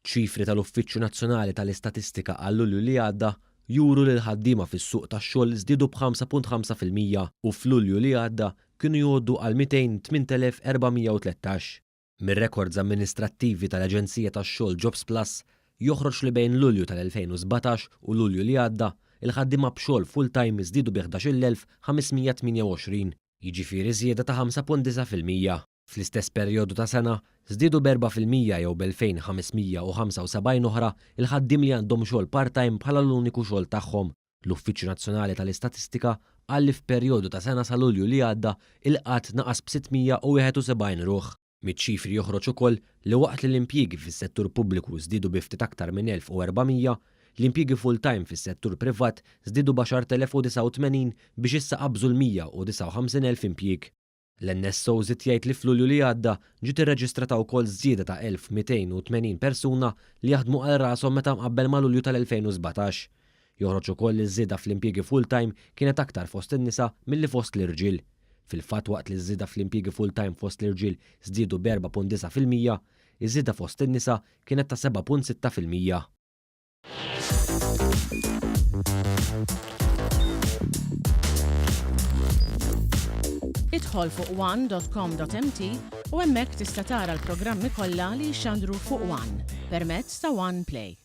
Ċifri tal-Uffiċċju Nazzjonali tal-Istatistika għal Lulju li għadda juru li l-ħaddiema fis-suq tax-xogħol żdiedu b'5.5% u f'Lulju li għadda kienu jgħoddu għal 208,413. Mir-rekords amministrattivi tal-aġenzija tax-xogħol Jobsplus joħroġ li bejn Lulju tal-2017 u Lulju li għadda, il-ħaddiema b'xogħol full-time żdiedu bi 11,528, jiġifieri żieda ta' 5.9%. Fl-istess perjodu ta' sena, żdiedu b'4% jew b'2,575 oħra l-ħaddiem li għandhom xogħol part-time bħala l-uniku xogħol tagħhom. L-Uffiċċju Nazzjonali tal-Istatistika qal li f'perjodu ta' sena sa Lulju li għadda, il-qgħad naqas b'671 ruħ. Miċ-ċifri joħroġ ukoll li waqt li l-impjiegi fis-settur pubbliku żdiedu bi ftit aktar minn 1,400, l-impjiegi full-time fis-settur privat żdiedu b'10,089 biex issa qabżu l-159,000 impjieg. L-NSO żied jgħid li f'Lulju li għadda ġiet irreġistrata wkoll żieda ta' 1,280 persuna li jaħdmu għal rashom meta mqabbel ma' Lulju tal-2017. Joħroġ ukoll li ż-żieda fl-impjiegi full-time kienet aktar fost in-nisa milli fost l-irġiel. Fil-fatt waqt li ż-żieda fl-impjiegi full-time fost l-irġiel żdiedu b'4.9%, iż-żieda fost in-nisa kienet ta' 7.6%. Idħol fuq one.com.mt u hemmhekk tista' tara l-programmi kollha li jixxandru fuq One permezz ta' One Play.